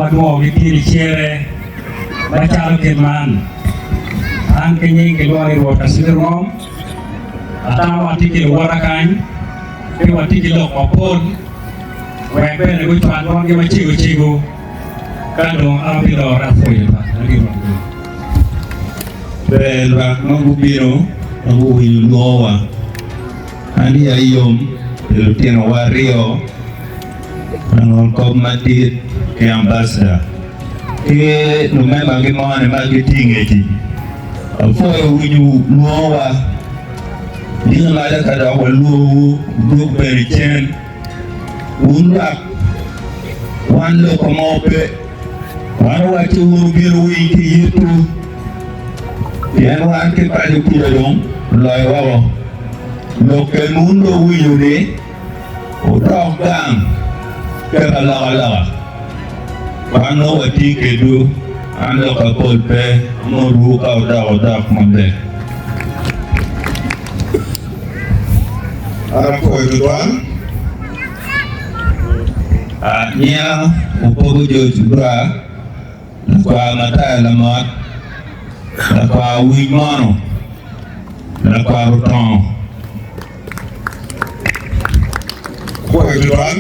wadwokogi piny i cere macalo kit man. An ki nying kilwonga ni Rwot Kacibir Ngom, atamo atye ki luwota kany pe watye ki lok mapol wek bene gucwal dwangi macego cego ka dong abiloro apwoyo twal ladit Rwot Gulu. Ber lwak ma gubino ma guwinyo lwongowa. An iya yom pi lutinowa aryo, langolkop madit ki ambassador, ki lumembagi moni ma gitye i ngec-ci. Apwoyo winyo lwongowa. Diki mada ka dok walwongowu wudwog bene cen. Wun lwak, wan lokwa mo pe. Wan owacci wun wubino wuwiny ki yitwu, pien wan ki paco kuca dong oloyo woko. Lok ken wun dong wuwinyo ni wudok gang ket alokaloka. Wan nongo watye kedwu, an lokka pol pe, amotwu ka wudok wudok maber. An apwoyo tutwal. Nia opogo George Bra, lakwar Mataya Lamot, lakwar Owiny Mono, lakwar Otongo. Apwoyo tutwal.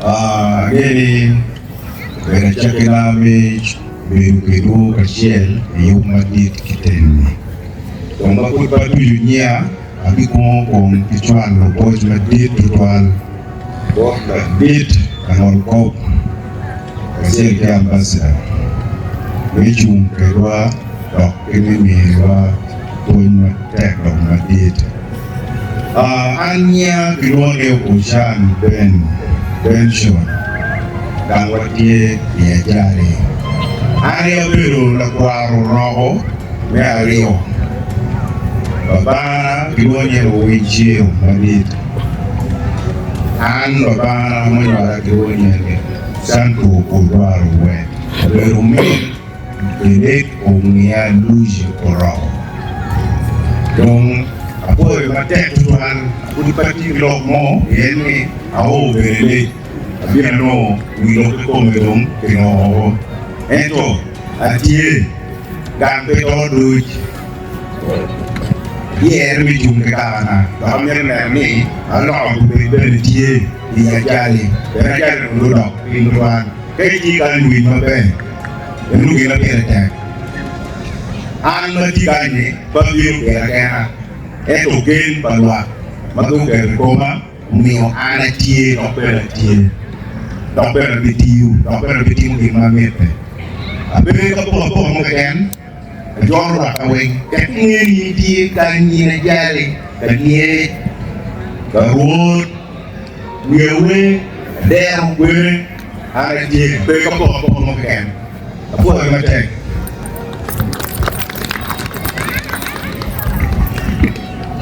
Angeyo ni obedo acakina me bedo kwedwu kacel i yub madit ki teni. Dong ma pud pe atuco nyiya, abikwongo kong ki cwalo boc madit tutwal bot ladit langolkop kacel ki ambassador me cung kwedwa dok ki me miniwa pwony matek dok madit. An nyiya kilwongo ni Ochan Ben Benson dok watye i Ajali. An aye abedo lakwaro roko me aryo. Babana kilwongo ni Owiny Ciro madit. An babana munywala kilwongo ni Santo Odwaro Wek. Abedo min Lelek omiya Lucy oroko. Dong apwoyo matek tutwal, pud pe atye ki lok mo pien ni ao bene lec abino anongo wi lok kikome dong kinoko woko. Ento atye gang pe to duc dyere me cung ki kakana dok amito neno ni aloko obed bene tye i ajali pien ajali dong odok piny tutwal. Ka itye kany winy maber, eno gin ma pire tek. An ma atye kany-ni pe abino pira kena, ento gen pa lwak ma guketo i koma omiyo an atye dok bene atye, dok bene abitiyo, dok bene abitimo gin ma mitte. Abedo ki apokapoka mo keken, ajoro lwakka weng. Tek inge ni in itye kany, in ajali, ka niye, ka rwot. Wiya wer, adero kwene, an atye pe ka poko apoka mo keken. Apwoyo matek.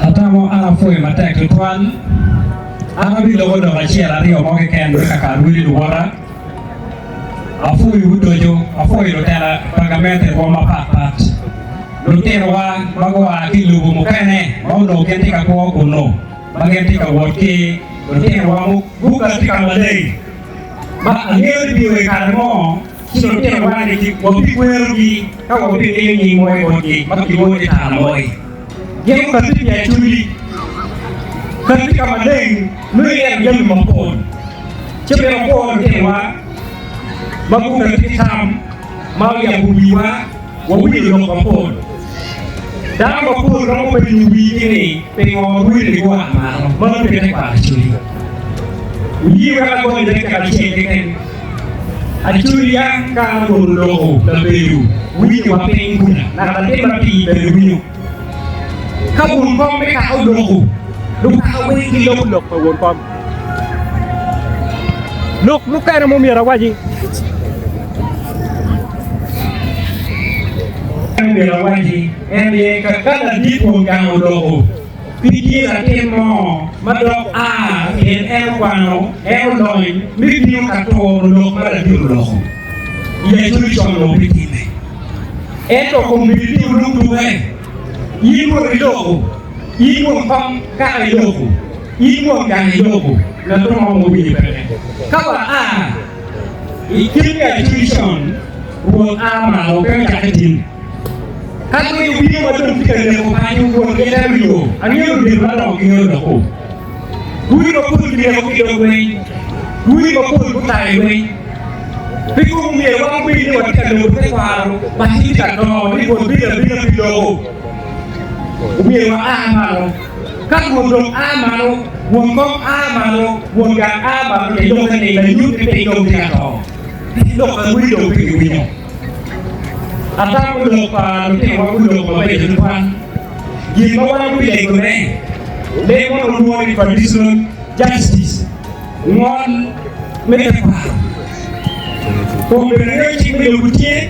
Atamo an apwoyo matek tutwal. An abiloko lok acel aryo mo keken me kaka rwodi luwota. Apwoyowu odoco, apwoyo lutela pa gamente rwom mapat pat, lutinowa ma gua ki i lobo mukene ma onongo gin tye ka kwo kunnu. ma gin tye ka wot ki lutinowa gukati ka maleng ma angeyo ni bino i kare mo ci lutinowa ni wabikwerogi ka wabimiyo nying moi botgi ma kilwongo ni Tara Moi. Gin gukati pi Acholi kati ka maleng nongo ineno jami mapol ci myero wapwo lutinowa ma gukati ki tam ma oyabo wiwa Wawinyo lok mapol. Dano mapol romo penyo wigi ni, 'Pingo rwene gua malo? Mano pe tekwaro Acholi. Wuye wek agony dakika acel keken. Acholi ya ka an awoto loko labedo winyo wa piny kuca, naka latin matir bene winyo. Ka won kom me kaka oloko, lukaka weng giloko lok pa won kom. Lok mukene ma omyero awaci. Omyero awaci en aye ka ka ladit won gang oloko, pe tye latin mo ma dok a pien en okwano, en olony me bino ka turo lok ma ladit oloko. I Acholi con onongo pe timme. Ento kombeddi tye olungtuke, in won iloko, in won kom kaka iloko. In won gang i lobo, ngat mo ma winyi peke. Ka wa a, I kit me acwiny con, Rwot a malo pe ocakke tin. Ka lweny obino ma dong tye ka neko paco, Rwot gitelo yo. Angeyo ludito madongo gingeyo lok-ku. Rwodi mapol kineko ki i dog lweny, rwodi mapol gutayo i lweny. Pi kom omyero wan wabed ni watye ka lubo tekwaro ma tye ka dongo ni Rwot bino abina pi loko. Omyero wa a malo. Ka Rwot dong a malo, won kom a malo, won gang a malo, te lokke ni lanyut ni piny dong tye ka to. Pien lok pa rwodi dong pe giwinyo. Atamo lok pa lutinowa guloko mabeco tutwal. Gin ma wan wabilegone, leb ma walwongo ni traditional justice, ngol me tekwaro. Kom bene ngeyo cik me lobo tye,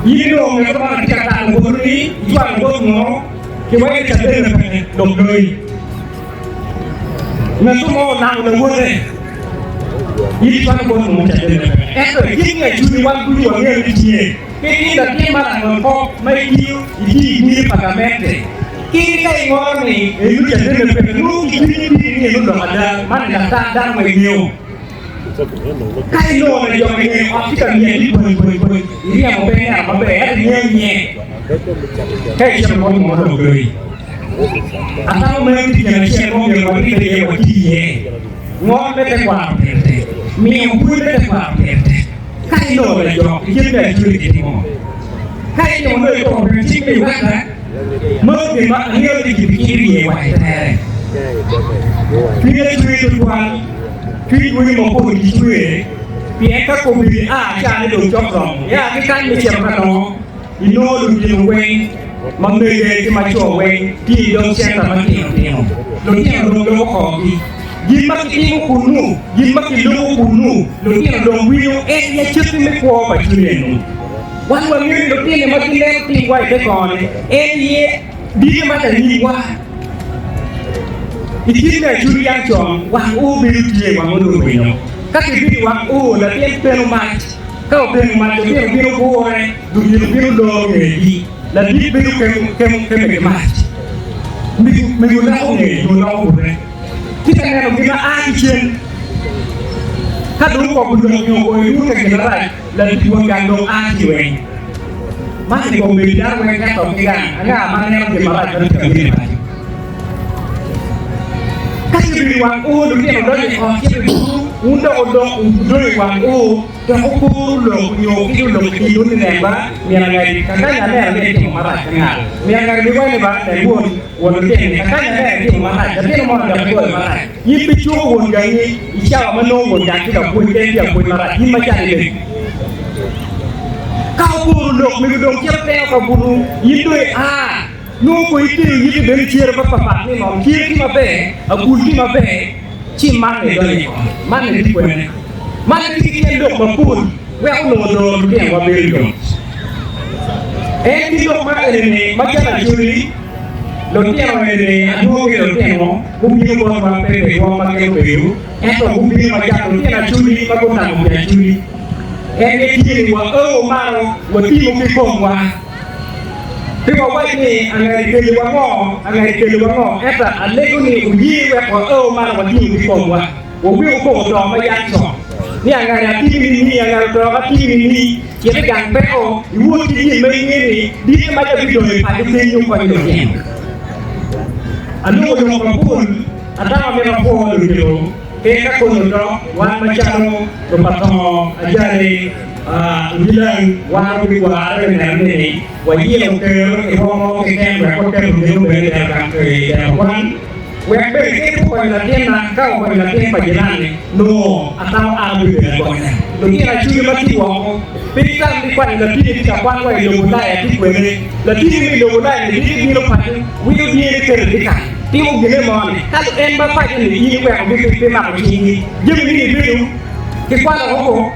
in inongo ngat mo ma tye ka talo boti ni icwalo bot ngo, kiwaco ni caden peke dok loyi. Ngat mo olango lawote, in icwalo bot ngo caden peke. Ento i kit me acwiny wan ducu wangeyo ni tye. Pe tye latin ma langol kop ma itiyo itiyo i dini pa gamente. Kiri ka ingoro ni enu cadenne peke, nongo kicwinyi biri ni enu lok ada, man ni latat dano ma ingeyo. Ka inongo ni jo inge ot tye ka myel ni pony pony pony, iryemo pe ineno maber ento ingeyo nye. Ka icito bot mo dong doyi. Atamo meno tye gin acel ma omyero waribbe iye wati iye. Ngol me tekwaro pire tek. Miyo pwony me tekwaro pire tek. Ka inongo lajok i kit me acwali kitimo, ka itimo nongo ituro piny cik me Uganda, meno gin ma angeyo ni kibikiro iye wa i tere. Cwinya cwer tutwal, cwiny winy mapol gicwer, pien ka kombeddi a ca ni dong cok romo, ia ki kany me cito ka nongo inongo lutino weng ma mege ki ma co weng tye i dog centa matino tino, lutino dong loko korgi. Gin ma kitimo kunnu, gin ma kiloko kunnu, lutino dong winyo en acakki me kwo pa cwiny eno. Wan wangeyo ni lutino ma gineno timwa i te kor-ni en aye dike ma lanyimwa. I kit me acwiny yang con, wang oo bedo tye, wang onongo winyo. Ka kibino i wang oo, latin peno mac. Ka openo mac, lutino bino gure, ludito bino loro ngegi. Ladit bedo keme ki mac. Mego loko ngeye nyo loko bute. Tye ka neno gin ma a ki cen. Ka dong okobo lok nyo ogoyo dun ka gin marac, ladit won gang dong a ci weng. Man i kom bedo dano weng ento ki gang, anga ma neno gin marac ma tye ka bino i paco? Ka gibedo i wang oo, lutino donyo i ot cito i buru, wun dok wudok wudong i wang oo. Dok wuporo lok nyo wukico lok i kinwu ni, 'Nen ba, myero angadi kakany aneno ni itimo marac ki ngat. Myero angadi biwaco ni, 'Ba, nen won, won lutino-ni, kakany aneno itimo marac, latin mo dok igoyo marac. In pe icuko won gangi i cawa ma nongo won gang tye ka pwony ka en tye ka pwony marac, in macalo i mego. Ka wuporo lok, mego dong cito teno ka buto, in dong ia, nongo koyi teyo yiti bene icero papapat ni ngom cer tye maber, agul tye maber, ci man ni donyo i ot, man ni tye kwene. Man tye ki tyen lok mapol wek onongo doro lutinowa bedo yot. En ki lok ma eni macalo acholi, lutino eni adwogi lutino gubino botwa pe pi rwom ma gin obedo, ento gubino macalo lutino acholi ma gutamo pi acholi. En aye tye ni wao malo watimo ki komwa. Pe wawac ni angeri keliwa ngo, angeri keliwa ngo, ento alego ni wuye wek wao malo watimo ki komwa. Waweko koko to ma yam con, ni angari atimi ni ni, angari oto atimi ni ni, cit i gang peko, iwot ki gin ma inge ni dite mac abidonyo i paco kenyo konyo lutino. Aloko lok mapol, atamo amito apwo ludito pe ka konyo dok wan macalo lupatongo ajali ojilang wan wabigware me neno ni wayilo ker i rwom mo keken wek waketo gin obed i dero kwan. Wek bene kit okonyo latinna ka okonyo latin pa jiranni, nongo atamo an abibedo agonya. Lutino acwiny ma tye woko pe gitam ni kwanyo latini tye ka kwan wa i lobo Ulaya tye kwene. Latini me i lobo Ulaya ni diki bino paco, wilo dyere keto i dyekal, timo gine mo ni ka en ma paco ni in iweko gi pe mako cingi. Jami ni ibedo ki kwalo woko.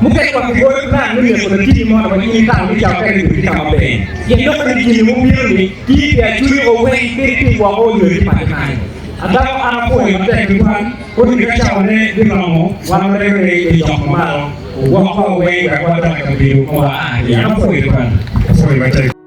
Mukene wa kigoyo plan me neko latini mo wa in itamo ni ca okene bedo ki ka maber. Pien lok ni gini mubino ni tye pi acwiny o weng kadi ki woko onyo ki paco kany. Adako an apwoyo matek tutwal kodi ka cawa ne biromo wan walego ni i jok ma malo ogwokwa weng wek wadok i kabedo ma wa a ki iye. An apwoyo tutwal. Apwoyo matek.